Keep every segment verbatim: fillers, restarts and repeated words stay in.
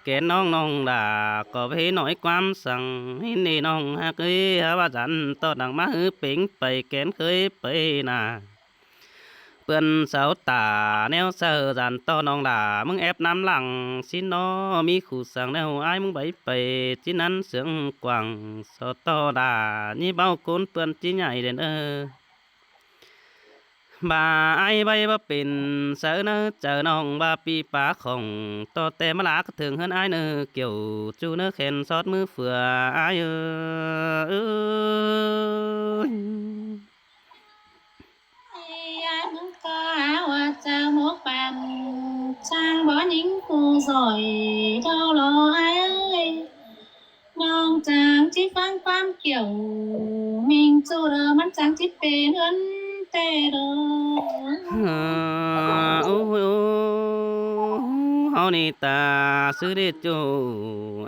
kén ꞌnọng ꞌnọng đả, ꞌcọ ꞌhế ꞌnọi ꞌquám săng ꞌhịn ꞌnị ꞌnọng ꞌhặc ới, hák ꞌva dản ꞌtọ đẳng ꞌmá ꞌhứ pêng pay kén khới pay nả. ꞌPưa sau tả ꞌnéo saư dản ꞌtọ ꞌnọng đả, ꞌmứng ép ꞌnăm lăng ꞌsịn ꞌnọ, ꞌmí khu săng ꞌnéo ái ꞌmứng báy pay ꞌchí ꞌnặn sương quảng, sau ꞌtọ đả ꞌnị báu ꞌcốn ꞌpưa ꞌchí nhảy đen ơ. ꞌVa ái báy báu pên sáư ꞌnớ chaư ꞌnọng, ꞌva ꞌpi pá khong ꞌtọ ꞌtẹ ꞌmá lák thướng ꞌhướn ái ꞌnớ, Kiẻo ꞌchu ꞌnớ khen sót ꞌmứ phưa ái ơ. Ái ꞌmứng ꞌcọ hák ꞌva chaư mốc păn, chang bó ꞌnhính khu dỏi đau lo ái ơi. ꞌNọng chang ꞌchí ꞌphắng ꞌquám Kiẻo ꞌminh ꞌchu đaư, ꞌmắn chang ꞌchí pên ꞌhướn ꞌtẹ đaư. Ơ, ôi, ôi, ꞌháu ꞌnị ta ꞌsứ đê ꞌchu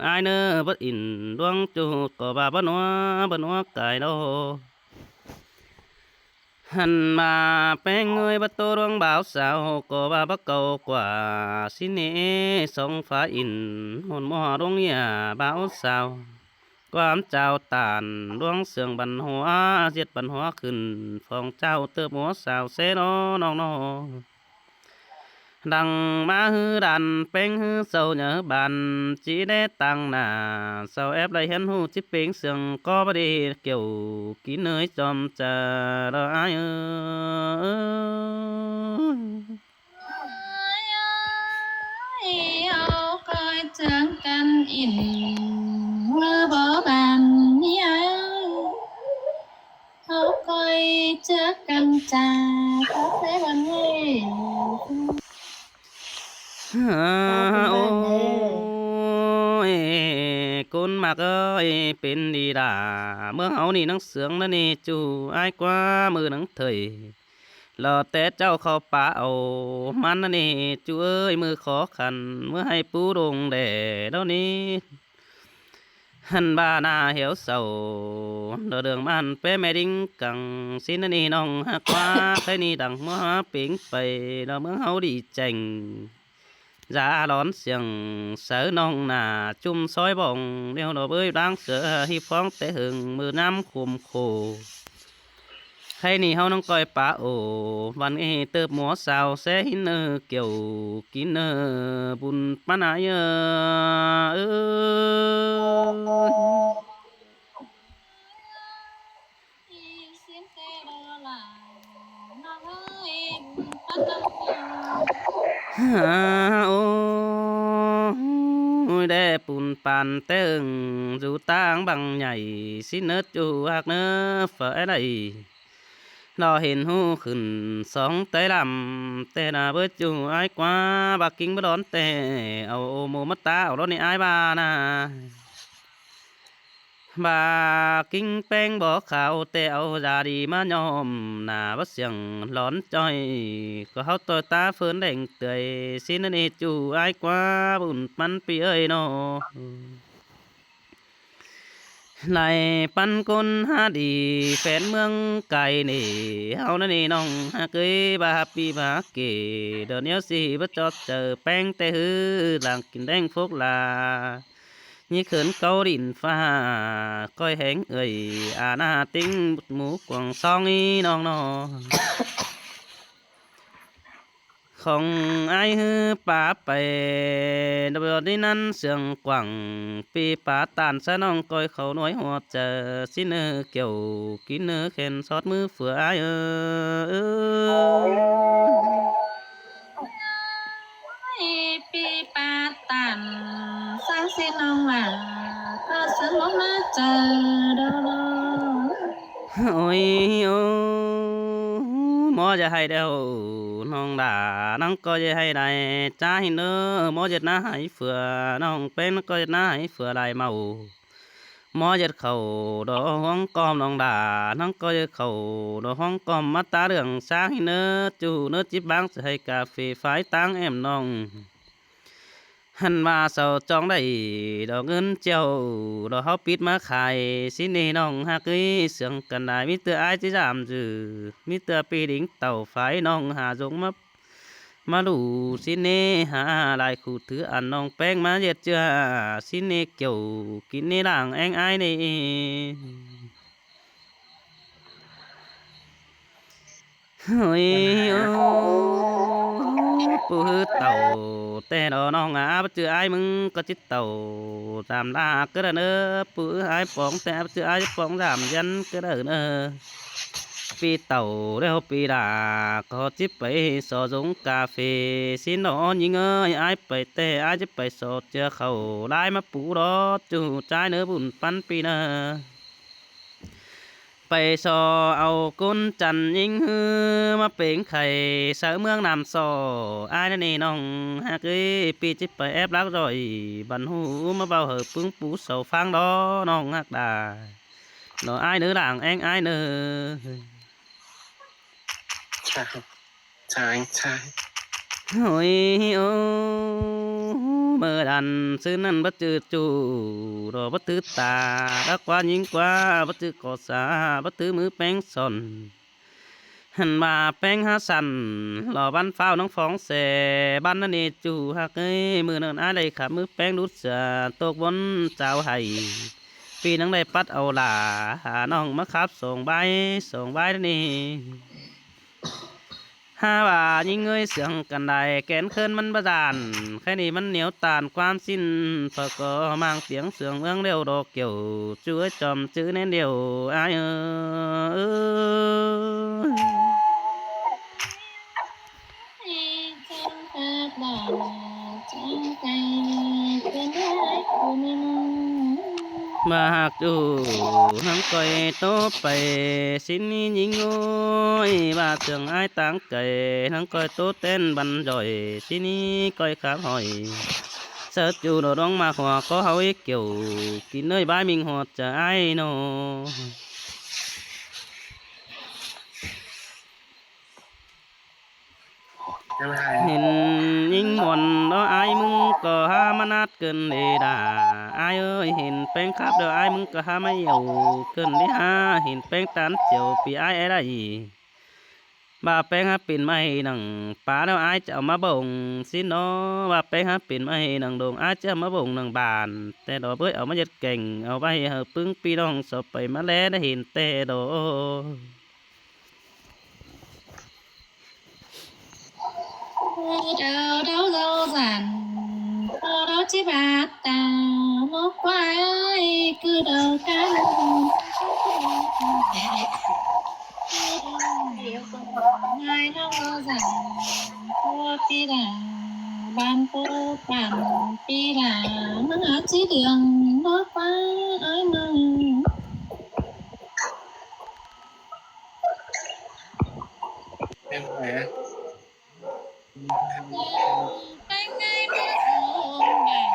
ái ꞌnớ, báu in ꞌluống ꞌchu ꞌcọ ꞌva báu ꞌnua, báu ꞌnua cai đaư. Hăn ꞌva ꞌpéng ơi, báu ꞌtố ꞌluống báo sao ꞌcọ ꞌva báu cầu ꞌquá. ꞌSịn ꞌnị song phá in hôn ꞌmo ꞌluống ꞌnhạ báo sao, ꞌquám chao tản ꞌluống sương văn hóa, ꞌdệt văn hóa khửn, phong trào ꞌtợp múa sao ꞌsé ꞌnọ ꞌnọng ꞌnọ. Đăng ꞌmá ꞌhứ đàn ꞌpéng ꞌhứ sau nhớ bản ꞌchí đé tăng nả, sau ép đảy hiến ꞌhụ ꞌchí pêng sương ꞌcọ báu đi Kiẻo kín ơi chom chaư đaư ái ơ. Ái ơi, ꞌháu ꞌcoi chướng căn in ꞌmưa bó bàn ꞌnị ái. ꞌHáu ꞌcoi chướng căn chả có thế bàn ơi. Ôi, ꞌcốn ꞌmặc ơi, pên đi đả, ꞌmưa ꞌháu ꞌnị ꞌnắng sương ꞌnớ ꞌnị ꞌchu ái ꞌquá, ꞌmưa ꞌnắng thời lỏ té ꞌchạu khảu pá au ꞌmắn ꞌnớ ꞌnị ꞌchu ơi, ꞌmưa khó khăn ꞌmưa ꞌhạy pú đông đẻ đaư ꞌnị. Hăn ꞌva nả hiếu sau đo đường ꞌmắn pé ꞌme đinh căng ꞌsịn ꞌnị ꞌnọng ꞌhặc ꞌquá, khái ꞌnị đẳng ꞌmưa pêng pay đo ꞌmướng ꞌháu đi chẻng. Dả lón siêng sáư ꞌnọng nả ꞌchum sói bỏng, ꞌnéo đo bới đang sửa hi phóng té hưng ꞌmưa ꞌnắm khum khổ. Khái ꞌnị ꞌháu ꞌnắng ꞌcoi pá ổ, văn ê tớp múa sao ꞌsé ꞌhịn ơ, Kiẻo kín ơ, bun ꞌmắn ái ơ. Ôi, đe pun pan té ưng, dú ꞌtáng băng nhảy, ꞌsịn ꞌnớ ꞌchu ꞌhặc ꞌnớ, phở é đảy. Lo hên ꞌhụ khửn sóng té lăm, té nả bới ꞌchu ái ꞌquá, ꞌva ꞌkính báu đón té, au ô mô mát tá, au đón ꞌnị ái ꞌva nả. ꞌVa ꞌkính ꞌpéng bó kháo té au da đi ꞌmá nhom, nả báu siêng lón ꞌchoi, ꞌcọ ꞌháu ꞌtoi tá phớn đeng tưới, ꞌsịn ꞌnớ ꞌnị ꞌchu ái ꞌquá, bun ꞌmắn ꞌpi ơi ꞌnọ. Lai păn ꞌcốn hák đi phén ꞌmướng cai ꞌnị, ꞌháu ꞌnớ ꞌnị ꞌnọng ꞌhặc ới, ꞌva ꞌpi ꞌva kể, đo ꞌnéo ꞌsị báu chót chaư ꞌpéng té ꞌhứ, lăng kin đeng phốc la. ꞌNhí khớn cáu đin ꞌphạ, ꞌcoi héng ơi, a nả ꞌtếng mú cuông song ꞌnị ꞌnọng ꞌnọ. Khong ái ꞌhứ pá pay, đo đi ꞌnặn sương quảng, ꞌpi pá tản ꞌsá ꞌnọng ꞌcoi khảu ꞌnọi ꞌhọt chaư, ꞌsịn ơ Kiẻo kín ơ khen sót ꞌmứ phưa ái ơ. Ôi, ꞌpi pá tản ꞌsá ꞌsịn ꞌnọng ꞌva, ꞌcọ sướng mốc ꞌmá chaư đo đo. Ôi, ôi, ꞌmó ꞌdệt ꞌhạy đeo ꞌnọng đả, ꞌnọng ꞌcọ ꞌdệt ꞌhạy đảy ꞌchá ꞌhịn ơ, ꞌmó ꞌdệt ꞌná ꞌhạy phưa ꞌnọng, ꞌpéng ꞌcọ ꞌdệt ꞌná ꞌhạy phưa lai mau. ꞌMó ꞌdệt khảu đo ꞌhuống ꞌcóm ꞌnọng đả, ꞌnọng ꞌcọ ꞌdệt khảu đo ꞌhuống ꞌcóm ꞌmá tá đường sáng ꞌhịn ơ, ꞌchu ꞌnớ chip báng ꞌchớ ꞌhạy cà phê phái ꞌtáng ẻm ꞌnọng. Hăn ꞌva sau chóng đảy đo ꞌngớn ꞌchẹo, đo ꞌháu pít ꞌmá khai, ꞌsịn ꞌnị ꞌnọng ꞌhặc ới, sương căn đai ꞌmí ꞌtưa ái ꞌchí dảm dử, ꞌmí ꞌtưa ꞌpi đính tảu phái ꞌnọng hả dống ꞌmá ꞌmá ꞌlụ ꞌsịn ꞌnị hả, lai khủ thứ ăn ꞌnọng ꞌpéng ꞌmá ꞌdệt ꞌchưa ꞌsịn ꞌnị, kiẻo kin ꞌnị lăng ꞌéng ải ꞌnị. Ôi, pu ꞌhứ tảu ꞌtẹ lo ꞌnọng a, báu ꞌchư ải ꞌmứng ꞌcọ ꞌchí tảu dam đa cá đa ꞌnớ. Pu ꞌhứ ải póng ꞌtẹ, báu ꞌchư ải póng dam dăn cá đa ꞌnớ. ꞌPi tảu ꞌlẹo ꞌpi đa ꞌcọ ꞌchí pay so dống cà phê ꞌsịn lo ꞌnhính ơi. Ải pay ꞌtẹ, ải ꞌchí pay so ꞌchưa khảu lai ꞌmá pú lo ꞌchu ꞌchái ꞌnớ, bun ꞌpắn ꞌpi ꞌnớ. Pay so au ꞌcốn chăn ꞌnhính ꞌhứ ꞌmá pêng khay sáư ꞌmướng Nam So. Ải ꞌnị ꞌnọng ꞌhặc ới, ꞌpi ꞌchí pay ép lác ꞌdội băn ꞌhụ ꞌmá ꞌvạu hảư ꞌpứng pú sau ꞌphắng lo ꞌnọng ꞌhặc đa. Lo ải ꞌnớ lăng ꞌéng ải ꞌnớ. Ôi, ơ, ꞌmự đan ꞌsứ ꞌnặn báu ꞌchư ꞌchu lo báu thứ ta, đắc ꞌquá ꞌnhính ꞌquá báu thứ ꞌcọ sa, báu thứ ꞌmứ ꞌpéng son. Hẳn ꞌva ꞌpéng hák săn lo băn ꞌphao ꞌnóng phóng se băn ꞌnặn ꞌnị ꞌchu ꞌhặc ới. ꞌMự ꞌnặn ải đảy khắp ꞌmứ ꞌpéng đút sa tốc bón chao hảy. ꞌPi ꞌnắng đảy pắt au lả hả ꞌnọng ꞌmá khắp song bái, song bái ꞌnặn ꞌnị. Hák ꞌva ꞌnhính ơi, siêng căn đảy kén khớn ꞌmắn báu dan, khay ꞌnị ꞌmắn nẻo ꞌtan ꞌquám ꞌsịn, ꞌpọ ꞌcọ ꞌmáng piếng siêng ꞌmướng ꞌlẹo đo kiẻo, ꞌchu ới chom chứ ꞌnén ꞌlẹo ải ơi. ꞌVa ꞌhặc ꞌchu ꞌnhắng ꞌcoi ꞌtố pay ꞌsịn ꞌnị ꞌnhính ơi, ꞌva siêng ải ꞌtáng cay ꞌnhắng ꞌcoi ꞌtố ꞌtến băn ꞌdội ꞌsịn ꞌnị ꞌcoi khắp hỏi. Sáư ꞌchu lo đóng ꞌmặc hua ꞌcọ ꞌháu é kiẻo, kin ꞌnới bái ꞌminh ꞌhọt chaư ải ꞌnọ. Hên ꞌnhính muôn lo ải ꞌmứng ꞌcọ hák ꞌmá nát cơn đê đa. Ải ơi, hên ꞌpéng khắp lo ải ꞌmứng ꞌcọ hák ꞌmá dẻo cơn đê hák, hên ꞌpéng ꞌtán chẻo ꞌpi ải é đảy. ꞌVa ꞌpéng hák pên ꞌmá ꞌhế nẳng pá lo ải ꞌchí au ꞌmá bông ꞌsịn ꞌnọ. ꞌVa ꞌpéng hák pên ꞌmá ꞌhế nẳng đông ải ꞌchí au ꞌmá bông nẳng bản. ꞌTẹ lo bới au ꞌmá ꞌdệt keng, au ꞌvạy hảư ꞌpứng ꞌpi ꞌnọng so pay ꞌmá ꞌlé đa hên ꞌtẹ lo. Đaư đaư đaư dản, đaư đaư ꞌchí bát ta, ꞌnọ ꞌquá ơi, cứ đaư cá lông. Ngài ꞌnọng đaư dản, ꞌpưa ꞌpi đa, bản ꞌpưa bản ꞌpi đa, ꞌmá ꞌchí đường, ꞌnọ ꞌquá ơi ꞌmá. ꞌPéng ꞌngáy ꞌmá ôm bản,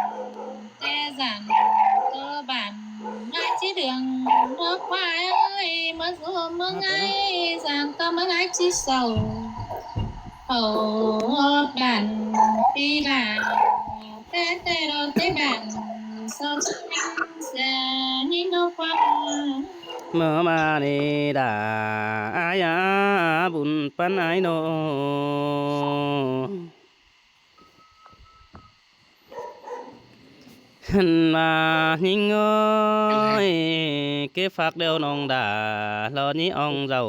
ꞌtẹ dản ꞌtưa bản, ꞌmá ꞌchí đường, ꞌnọ ꞌquá ơi, ꞌmá dôm ꞌmá ꞌngáy, dản ꞌtưa ꞌmá ꞌngáy ꞌchí sau. Khảu ꞌhọt bản ꞌpi đa, ꞌtẹ ꞌtẹ lo ꞌtẹ bản, sau ꞌchí ꞌnhính sia ꞌnhính ꞌnọ ꞌquá. ꞌMự ꞌmá ꞌnị đa, ải a, bun ꞌpắn ải ꞌnọ. Hên ꞌva ꞌnhính ơi, ké phák đeo ꞌnọng đa, lo ꞌnhí ong dảu,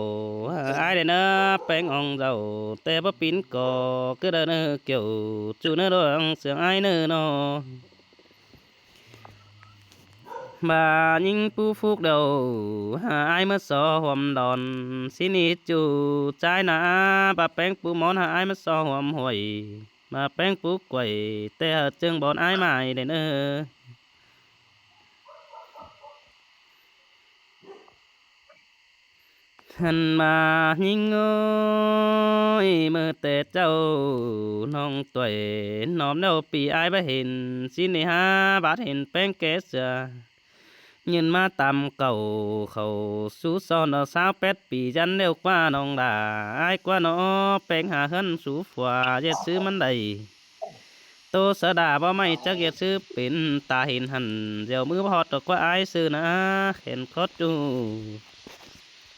ải đảy ꞌnớ ꞌpéng ong dảu, ꞌtẹ báu pín ꞌcọ, cứ đaư ꞌnớ kiẻo, ꞌchu ꞌnớ đuang siêng ải ꞌnớ ꞌnọ. ꞌVa ꞌnhính pú phúc đeo, ải ꞌmá so huôm đon, ꞌsịn ꞌnị ꞌchu ꞌchái ꞌnạ, ꞌva ꞌpéng pú món hảư ải ꞌmá so huôm huổi. ꞌVa ꞌpéng pú quảy, ꞌtẹ hảư ꞌchương bón ải ꞌmá đảy ꞌnớ. Hên ꞌva ꞌnhính ơi, ꞌmự ꞌtẹ ꞌchạu ꞌnọng tuổi, ꞌnọm ꞌlẹo ꞌpi ải báu hên, ꞌsịn ꞌnị hák bát hên ꞌpéng ké sia. Nhứn ꞌmá tam cảu khảu sú son lo sáo pét pi dăn ꞌlẹo ꞌquá ꞌnọng đa, ải ꞌquá ꞌnọ ꞌpéng hảư ꞌhướn sú phua ꞌdệt ꞌsứ ꞌmắn đảy. ꞌTô sáư đa báu ꞌmạy chắc ꞌdệt ꞌsứ pên ta hên hẳn, dẻo ꞌmứ báu ꞌhọt ꞌtọ ꞌquá ải ꞌsứ ꞌnạ, khẻn khót ꞌchu.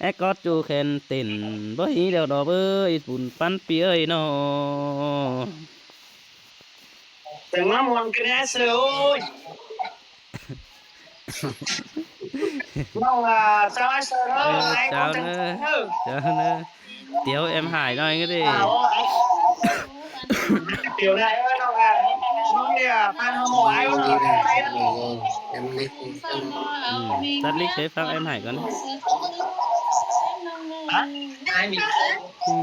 É cót ꞌchu khen tỉnh báu hí đeo đó bơ ꞌi pun pắn pi ơi nó. Teng ꞌmá muôn cái nét sư ơi. Mong là chào anh sư đó, Ờ, anh chào có nữa. Chào nữa. Tiếu em Hải nói cái đi. À, ô, anh. Tiếu này ơi, nó là, nó là fan hâm mộ anh. Em Nick. Ừ, tắt clip thế phát em Hải con. Hả? Ai mình?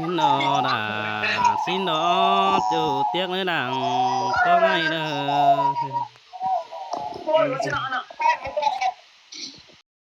Nó đã xin đó chủ tiệc nữa đảng có ngày nữa. Ôi, có xin nó, nó.